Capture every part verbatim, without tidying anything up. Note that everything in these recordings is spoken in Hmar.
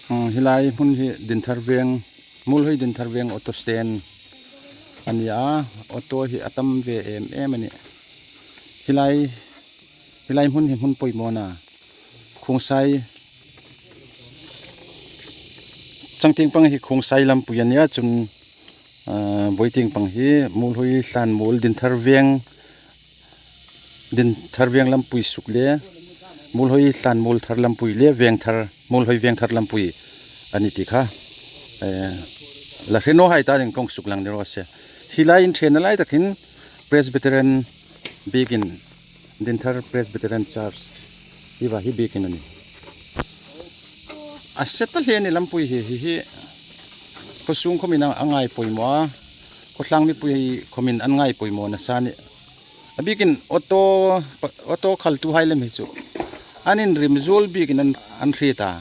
Hmm, hi lai hmun hi Dinthar Veng, Muolhoi Dinthar Veng auto stand a ni a, auto hi a tam ve em em a nih. Hi lai, hi lai hmun hi hmun pawimaw a nih. Khuongsai, changtieng pang hi Khuongsai lampui a ni a, chun, ah, buoitieng pang hi Muolhoi Llanmuol Dinthar Veng, Dinthar Veng lampui suk le Muolhoi Llanmuol Thar lampui le Vengthar, Muolhoi Vengthar lampui a ni ti kha, eh, la hre nawhai ta ding kong suklang ni raw se. Hi lai inṭhenna lai tak hin Presbyterian Biekin, Dinthar Presbyterian Church, hi va hi biekin a nih. A se ta hle a nih lampui hi, hi, hi. Khawsung khawmin a ngai pawimaw a, khawtlang mipui khawmin an ngai pawimaw nasa a nih. A biekin auto, auto khaltuhai lem hi chu an inrim zuol biekin an, an hriet a.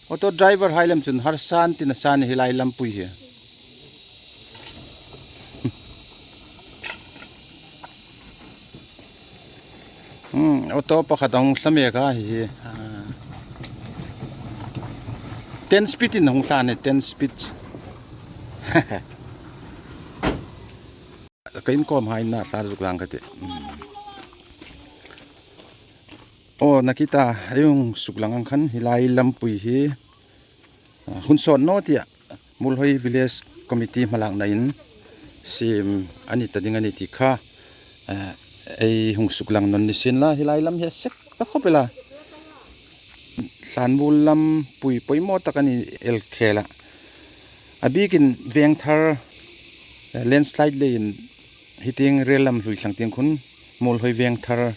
Auto driver hai lem chun harsa an ti nasa a nih hi lai lampui hi. Hmm, auto pakhat a hung hla mek a hi hi. Ah. Ten speed in a hung hla a nih, ten speed. Ka inkawmhai na hla zuk lang ka tih. Hmm. Aw, Nakita, ei hung suklang ang khan hi lai lampui hi, ah, hun sawt naw tia Muolhoi Village Committee hmalaknain siem a ni ta ding a nih ti kha, eh, ei hung suklang nawn ni sien la, hi lai lam hi a sek ta khawp el a. Llanmuol lampui pawimaw tak a ni el khel a. A biekin Vengthar, eh, landslide leiin hi tieng rel lam hlui thlang tieng khun Muolhoi Vengthar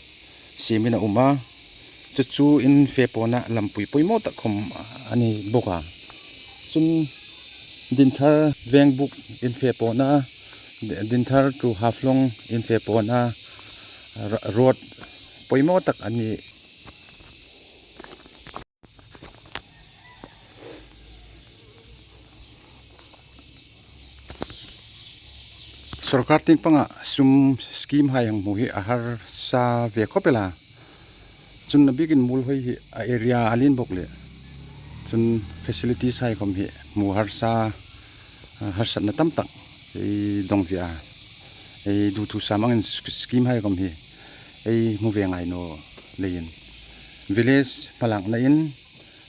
siemin a um a. Chu chu in fe pawna lampui pawimaw tak khawm a ni bawk a. Chun Dinthar Vengbuk in fe pawna, Dinthar to Haflong in fe pawna, ra-, road pawimaw tak a ni. Sawrkar tieng panga sum scheme hai hang hmu hi a harsa ve khawp el a. Chun a biekin Muolhoi hi a area a lien bawk le. Chun facilities hai khawm hi hmu harsa, ah, harsatna tam tak ei dong ve a. Ei duthusam angin scheme hai khawm hi ei hmu ve ngai naw leiin. Village hmalaknain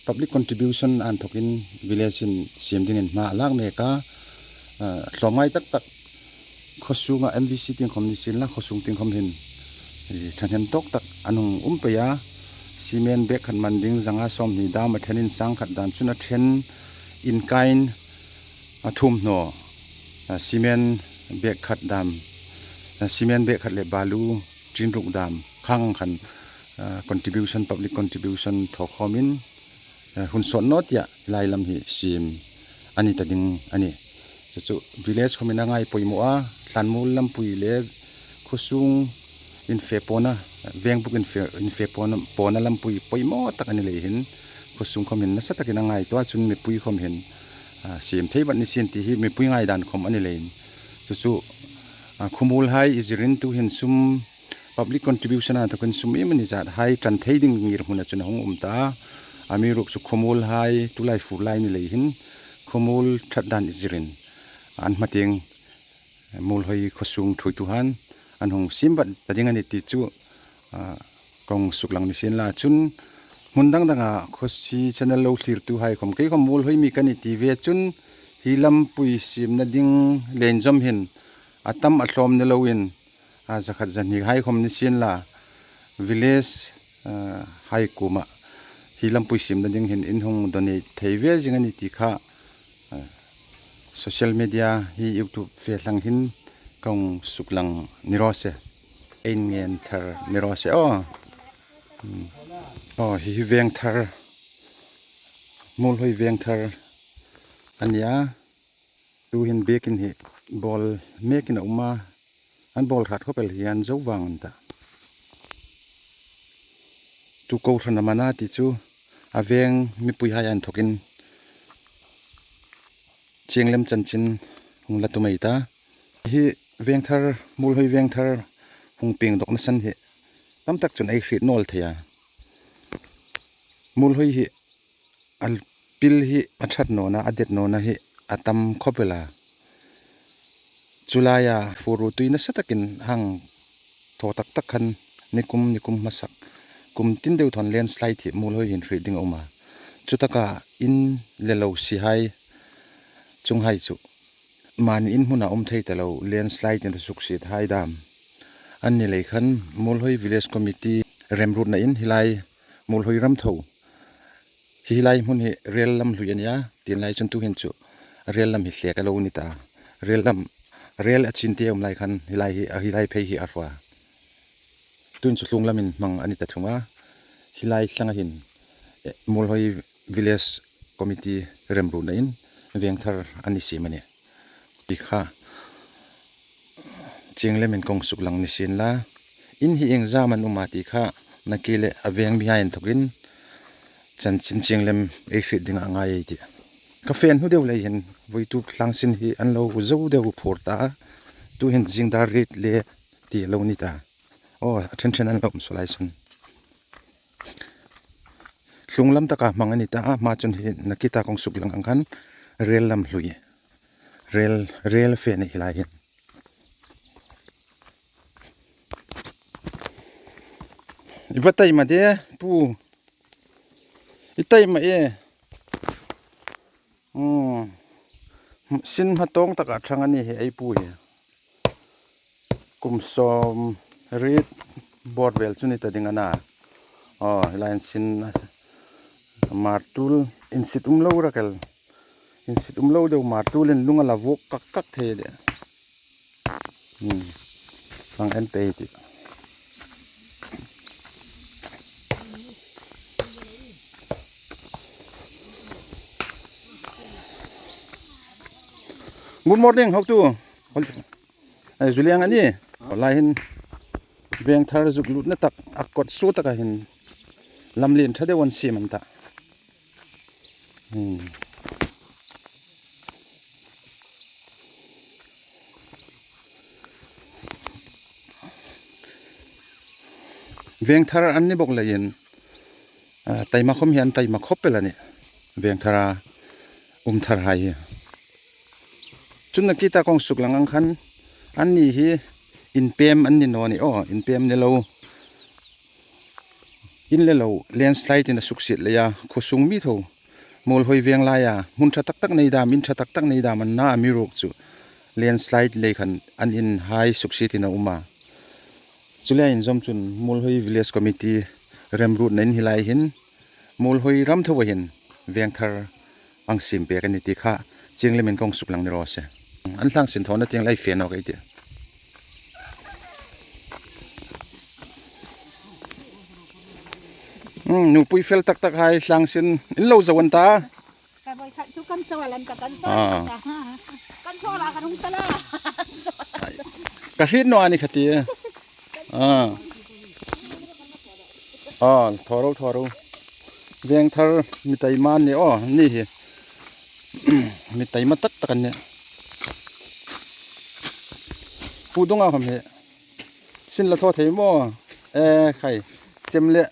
public contribution a inthawkin village-in siem dingin hma a lak mek a, ah, hlawm ngai tak tak khawsunga M V C tieng khawm ni sien la, khawsung tieng khawm hin, eh, thahnem tawk tak an hung um pei a, cement bag khat man ding zanga sawmhni dam a ṭhenin sang khat dam chun a ṭhen in kind a thum hnaw, ah, cement bag khat dam, ah, cement bag khat le balu tin ruk dam khang khan, ah, contribution, public contribution thaw khawmin, eh, hun sawt naw tia lai lam hi siem a ni ta ding a nih. Chu chu village khawmin a ngai pawimaw a, Llanmuol lampui le khawsung in fe pawna, Vengbuk in fe, in fe pawna, pawna lampui pawimaw tak a ni lei hin, khawsung khawmin nasa takin a ngaituo a, chun mipui khawm hin, ah, siem thei vat ni sien ti hi mipui ngaidan khawm a ni leiin. Chu chu, ah, khawmuolhai i zirin tuhin sum public contribution a inthawkin sum iem a ni zat hai ṭan thei ding ngirhmuna chun a hung um ta. Amiruokchu khawmuolhai tulai fur lai ni lei hin khawmuol ṭhat dan i zirin an hma tieng Muolhoi khawsung ṭhuoituhaiin an hung siem vat ta ding a nih ti chu, ah, kong suklang ni sien la. Chun hmun dang danga khawsi channel lo thlirtuhai khawm kei khawm Muolhoi mi ka nih ti ve chun hi lampui siemna ding le inzawm hin a tam a tlawm ni loin, a zakhat zahni hai khawm ni sien la, village, ah, hai kuoma hi lampui siemna ding hin in hung donate thei ve zing a nih ti kha, ah, social media hi YouTube fe thlang hin kong suklang ni raw se. Ei ngen thar ni raw se aw. Hmm. Aw, hi hi Vengthar, Muolhoi Vengthar a nia. Tuhin biekin hi bawl mekin a um a, an bawl hrat khawp el hi an zo vang an ta. Tu kohran a man a ti chu a veng mipuihai a inthawkin chieng lem chanchin hung la tum ei ta. Hi Vengthar, Muolhoi Vengthar hung pieng dawkna san hi tam tak chun ei hriet naw el thei a. Muolhoi hi a pil hi a ṭhat nawna, a det nawna hi a tam khawp el a. Chu laia fur ru tui nasa takin hang thaw tak tak khan nikum, nikum hmasak, kum tin deu thawn landslide hi Muolhoi hin hriet ding a um a. Chu taka in le lo sihai chunghai chu mani in hmuna um thei ta lo, landslide in a suksiet hai dam an ni lei khan Muolhoi Village Committee remruotna in hi lai Muolhoi ram tho hi, hi lai hmun hi rel lam hlui a nia, tin lai chun tu hin chu rel lam hi hlek a lo ni ta. Rel lam, rel a chin te um lai khan hi lai hi, a hi lai phei hi a hru a. Tun chu tlung lamin hmang a ni ta thung a. Hi lai tlanga hin, eh, Muolhoi Village Committee remruotna in veng thar an ni siem a nih. Ti kha chieng lemin kong suklang ni sien la. In hi ieng zam an um a ti kha, nakie le a veng mihai inthokin chanchin chieng lem ei hriet ding a ngai ei tih. Ka fe hnu deu lei hin voituk tlangsin hi an lo zo deu phur ta a. Tu hin zing dar riet le ti lo ni ta. Aw, a ṭhen ṭhen an lo um suo lai sun. Tlung lam taka hmang a ni ta a, hma chun hi nakie taka kong suklang ang khan rel lam hlui. Rel, rel fe ni hi lai hin. I va taima de, pu. I taima e. Hmm. Sin hma tawng taka ṭhang a ni hi ei pu hi. Kum sawm riet bawr vel chu ni ta ding a na. Aw, hi lai hin sin mar tul insit um lo rak el. Insit um lo deu mar tulin lung a la vuok kak kak thei de. Hmm. Hang en pei tih. Good morning, hotu. Hol-, eh, Zuliang a ni. Lai hin veng thar zuk lutna tak, a kawt suo taka hin lamlien ṭha deu an siem an ta. Hmm. Veng thar an ni bawk leiin, ah, taima khawm hi an taima khawp el a nih. Veng thara um thar hai hi. Chun nakie taka kong suklang ang khan, anni hi inpem an ni naw ni aw, inpem ni lo. In le lo, landslide in a suksiet leia, khuosung mi tho. Muolhoi veng laia, hmun ṭha tak tak nei dam, in ṭha tak tak nei dam an na, amiruokchu landslide lei khan an inhai suksietin a um a. Chuleiin zawm chun Muolhoi Village Committee remruotna in hi lai hin, Muolhoi ram tho a hin veng thar an siem pek a ni ti kha chieng lemin kong suklang ni raw se. An tlangsin thawna tieng lai fe nawk ei tih. Hmm, nupui fel tak tak hai tlangsin in lo zo an ta. Ka voi khat chu kan chaw a lan ta, kan chaw a lan ta. Ah. Kan chaw la kan hung ta la. Ka hriet naw a ni kha ti. Ah. Ah, thaw ro, thaw ro. Veng thar mi taima ni aw, ni hi. Mi taima tak tak an nih. Pu Dunga khawm hi. Sin la thaw thei maw? Eh, khai. Chem le.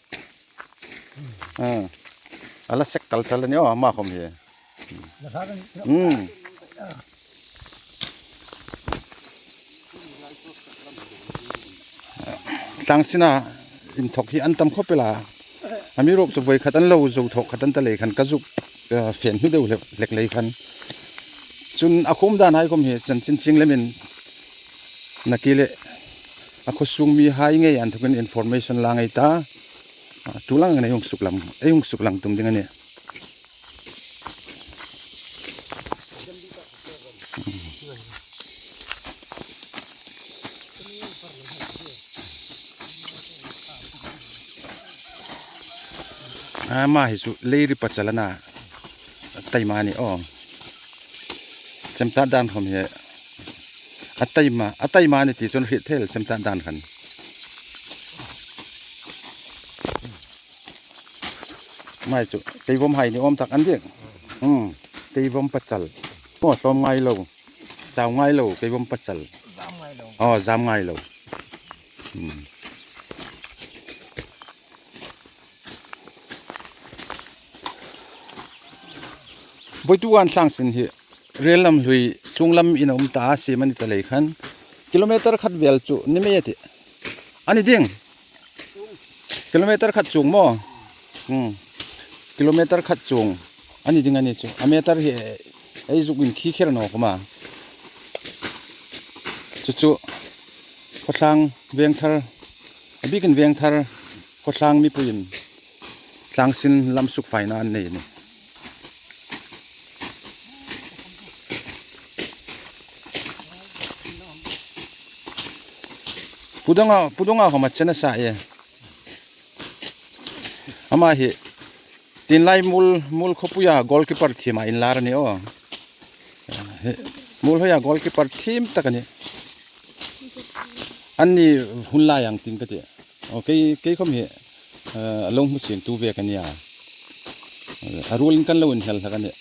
Ah. A la sek tal tal a ni aw, ama khawm hi. Hmm. Tlangsina inthawk hi an tam khawp el a. Amiruokchu voi khat an lo zo thawk khat an ta lei khan ka zuk, eh, fe hnu deu hlek, hlek lei khan. Chun a khum dan hai khawm hi chanchin chieng lemin nakie le a khuosung mihai ngei inthawkin information la ngei ta. Ah, tu lang nei hung suklang, ei hung suklang tum ding a nih. Ama hi chu leiri pachal a na. A taima ni aw. Chem ta dan khawm hi. A taima, a taima ni ti chun hriet thei el chem ta dan khan. Mai chu, keivom hai ni awm tak an dik. Hmm, keivom pachal. Aw, hlawm ngai lo. Chau ngai lo, keivom pachal. Zam ngai lo. Aw, zam ngai lo. Hmm. Voituk an thlangsin hi rel lam hlui, sung lam in a um ta, siem a ni ta lei khan kilometer khat vel chu ni mei a tih. A ni ding. Kilometer khat chuong maw? Hmm. Kilometer khat chuong a ni ding a ni chu. A meter hi ei zuk in khi kher naw khawma. Chu chu khawtlang Vengthar, a bikin Vengthar khawtlang mipuiin thlangsin lam sukfaina an nei a nih. Pu Donga, Pu Donga khawma chen a sa e. Ama hi tin lai Muol, Muol khawpuia goalkeeper thiema inlar a ni aw. He, Muolhoia goalkeeper thiem tak a nih. Anni hun lai ang tin ka ti. Aw, kei, kei khawm hi, eh, a lo hmu chiengtu ve ka nia. Eh, a ruolin kan lo inhel hlak a nih.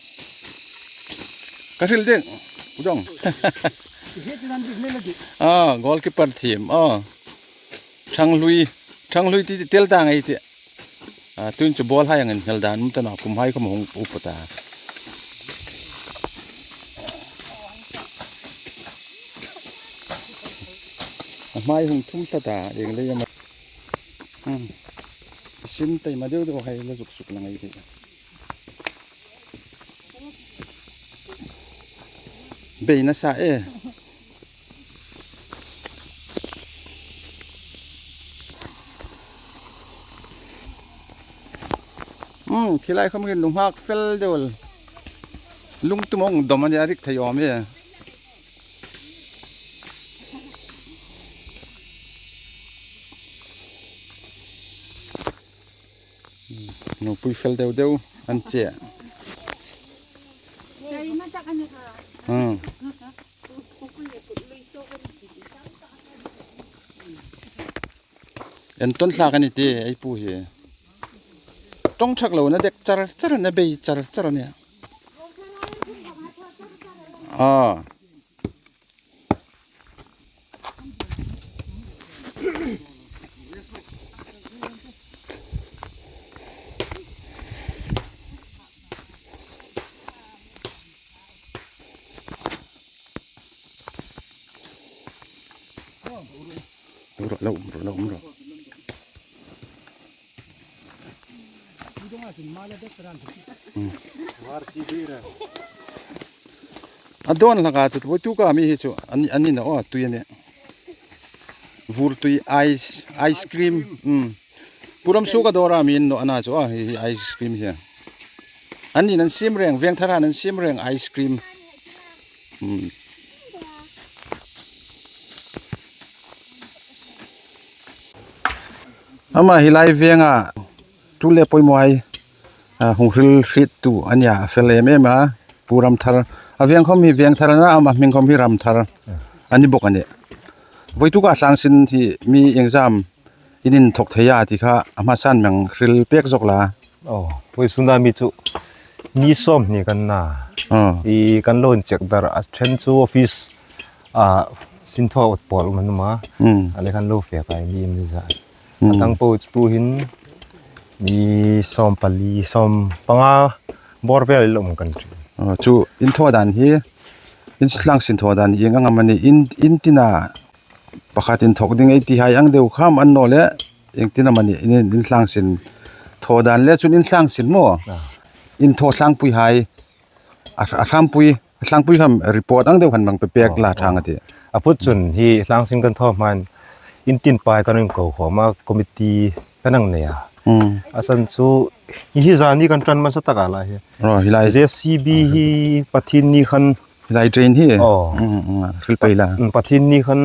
Ka hril ding, Pu Dong. Ah, goalkeeper thiem, ah. Thanghlui, Thanghlui ti, ti tel ta ngai ti. A, tuin chu ball hai ang inhel dan um ta naw, kum hai khawm hung upa ta. A hmai hung thum ta ta, eng lei ama. Hmm. Sin taima deu deu hai la zuk suk lang ei ti. Bei nasa e. Hmm, khi lai khawm hin lunghak fel deu. Lungtum hung dawm a nih a rik thei awm e. Hmm, nupui fel deu deu an che. Hmm. Entawn hlak a ni ti, ei pu hi. Ṭawng ṭhak lo na dek char char na bei char char a nih. Ah. Ro, lo, ro, lo, ro. Hmm. A dawn hlak a chu, voituka mi hi chu, an, an ni naw, tui a nih. Vur tui ice, ice cream. Hmm. Pu Ramsuoka dawra mi an naw a na chu, a, hi, hi ice cream hi. Anni'n an siem reng, Vengthar-an an siem reng ice cream. Hmm. Ama hi lai Venga, tu le poimawhai, a, hung hril hriettu a nia, a fel em em a, Pu Ramthar. A veng khawm hi Vengthar a na, ama hming khawm hi Ramthar a ni bawk a nih. Voituka thlangsin hi mi iengzam in inthawk thei a ti kha a hmasan mi hang hril pek zawk la. Aw, vawisuna mi chu mi sawmhni kan na. Aw. I kan lo incheck dar a, ṭhen chu office a sinthaw pawl um an um a. Hmm. A le kan lo fe kai mi in za. Hmm. A tang po chu tu hin mi sawmpali, sawmpanga bawr vel lo um kan ṭhin. Aw, chu in thaw dan hi, in thlangsin thaw dan hi ieng ang am a ni, in, in tina pakhat inthawk ding ei ti hai ang deu kham an naw le, ieng tina am a ni, in, in thlangsin thaw dan le chun in thlangsin maw? Ah. In thaw thlangpui hai, a, a thlangpui, a thlangpui kham report ang deu khan mang pe pek la thang a ti. A phut chun hi thlangsin kan thaw hmain in tin pai kan ring ko khawm a, committee kan ang nei a. Hmm. A san chu hi, hi zani kan ṭan hmasa tak a la hi. Ro, hi lai. J C B hi Pathienni khan Hi lai drain hi. Aw. Mm, mm, hril pei la. Mm, Pathienni khan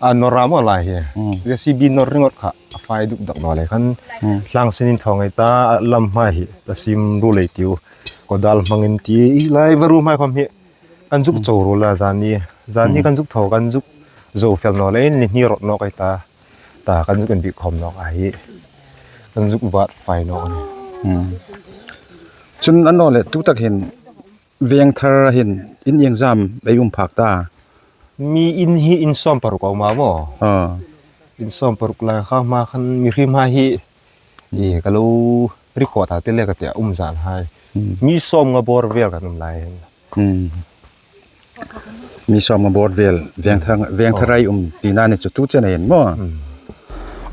a nawr a maw lai hi. Mm. J C B nawr ringawt kha a fai duk dak naw le khan. Mm. Thlangsin in thaw ngei ta, a lam hma hi a sim ru lei tiu. Ko dal hmangin ti lai va ru hmai khawm hi. Kan zuk cho ru la zani. Zani kan zuk thaw, kan zuk zo fel naw le in ni hni rawt nawk ei ta. Ta kan zuk inbik khawm nawk a hi. Kan zuk vat fai nawk a ni. Mm. Chun a naw le tu tak hin Vengthar hin in iengzam ei um phak ta? Mi in hi in sawm paruk a um a maw? Ah. In sawm paruk lai kha hma khan mi hrim hma hi, i ka lo record a ti le ka ti a um zan hai. Hmm. Mi sawmnga bawr vel kan um lai hin. Hmm. Mi sawmnga bawr vel, Vengthar, Vengthar hai um tina ni chu tu chen a hin maw. Hmm.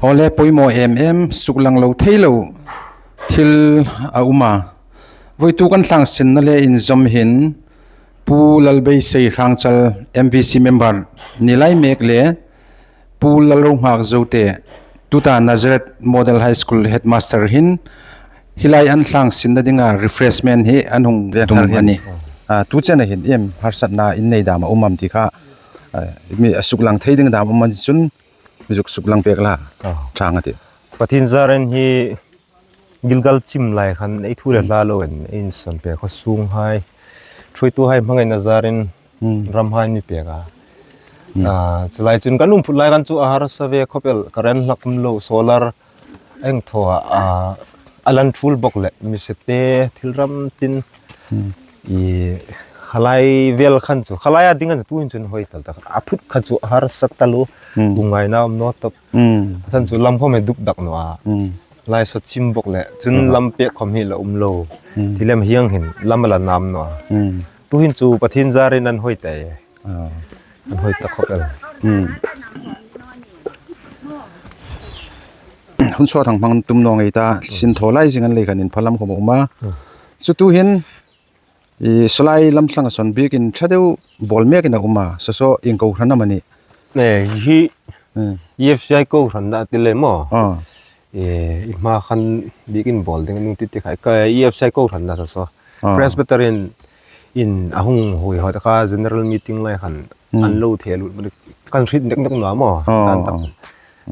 Aw le, poimaw em em, suklang lo thei lo thil a um a. Voituk kan thlangsinna le inzawm hin, Pu Lalbeisei Hrangchal, M V C member ni lai mek le, Pu Lalrohngak Zote, tuta Nazareth Model High School headmaster hin, hi lai an thlangsinna dinga refreshment hi an hung tum a nih. Ah, tu chen a hin iem harsatna in nei dam a um am ti kha, ah, mi a suklang thei ding dam um a ni chun, mi zuk suklang pek la. Oh. Thang a ti. Pathien zarin hi Gilgal chim lai khan ei thu le hla lo en, ei insan pek khaw sung hai. Thuoitu hai hmangaina zarin Hmm. ram hai mi pek a. Hmm. Ah, chu lai chun kan um phut lai khan chu a harsa ve khawp el, current hlak um lo, solar eng thaw a, ah, a lan thul bawk le, mi se te, thil ram tin. Hmm. I khalai vel khan chu, khalai a ding khan chu tu hin chun hoi tal tak. A phut kha chu a harsa taluo, Hmm. ku ngaina um naw tak. Hmm. Khan chu lam khawm e duk dak naw a. Hmm. Lai sa chim bawk le, chun Hmm. lam pek khawm hi la um lo. Hmm. Thilem hieng hin, lam a la nam naw a. Hmm. Tu hin chu Pathien zarin an hoi ta e. Ah. An hoi ta khawp el. Hmm. Hun sawt hang hmang tum naw ngei ta, sin thaw lai zing an lei khan inphalam khawm a um a. Hmm. Chu tu hin, i, saw lai lam thlanga sawn biekin ṭha deu bawl mekin a um a, saw saw ieng kohran am a nih? E, hi Hmm. E F C I kohran a ti le maw. Ah. E, i hma khan biekin bawl ding a ning ti ti khai. Ka E F C I kohran a saw saw. Ah. Presbyterian in a hung hui hot kha general meeting lai khan Hmm. an lo thei lut kan hriet nek nek naw maw. Ah, An tak ah.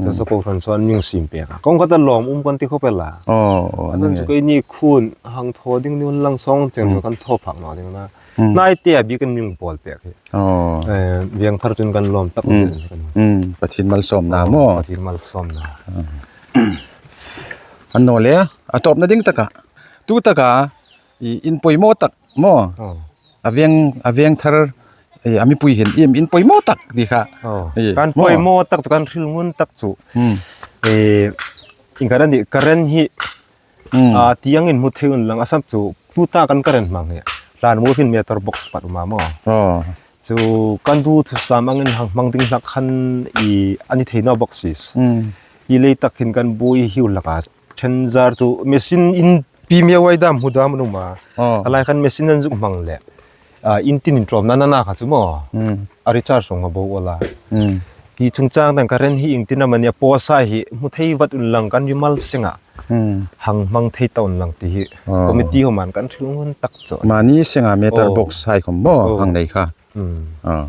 Saw saw kohran saw an mi hung siem pek a. Kawng khata lawm um kan ti khawp el a. Oh, oh, Kan chu keini khun hang thaw ding ni un lang sawng cheng Hmm. kan thaw phak naw ding a. Hmm. Nai te a biekin mi hung bawl pek hi. Oh. Eh, Vengthar chun kan lawm tak Hmm. ding kan. Hmm. Pathien malsawmna Oh, maw. Pathien malsawmna. Hmm. An naw le, a tawpna ding taka. Tu taka, i, in poimaw tak maw. Oh. A Veng, a Vengthar, i, a mipui hin, iem, in poimaw tak ti kha. Oh. I, Kan maw. poimaw tak chu, kan hril ngun tak chu. Hmm. Eh, ieng khan a nih, current hi Hmm. Ah, ti angin hmu thei un lang a sam chu, tuta kan current hmang hi. Tlan mu hin meter box pat um a maw. Oh. Chu kan duthusam angin hang hmang ding hlak khan i a ni thei naw boxes. Hmm. I lei tak hin kan buoi hi u hlak a. Then zar chu machine in pi mi a wai dam hmu dam an um a. Oh. A lai khan machine an zuk hmang le. Ah, in tin inṭawmna nana kha chu maw. Hmm. A recharge rawng a bo ula. Hmm. Hi chungchang dang current hi ieng tin am a ni a post a hi hmu thei vat un lang kan mi mal seng a. Hmm. Hang hmang thei ta un lang ti hi. Oh. Committee ho man kan hril ngun tak chu. Mani senga meter Oh. box hai khawm maw Oh. hang nei kha. Hmm. Ah.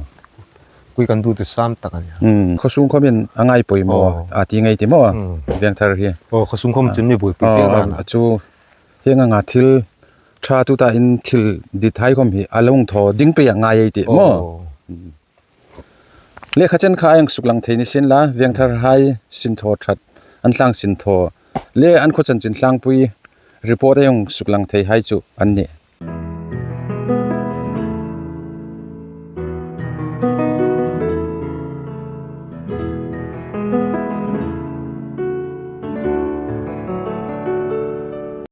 Kui kan duthusam tak a nih. Hmm. Khaw sung khawmin a ngai poimaw Oh. a ti ngei ti maw. Hmm. Vengthar hi. Oh, khaw sung khawm Ah. chun mi buoipui Oh, pek ran a. a chu hieng anga thil ṭha tuta in thil dit hai khawm hi a lo hung thaw ding pei a ngai ei tih maw. Oh. Hmm. Lekha chen kha a hang suklang thei ni sien la, Vengthar hai sin thaw ṭhat, an tlang sin thaw. Le an khaw chanchin tlangpui report a hang suklang thei hai chu an nih.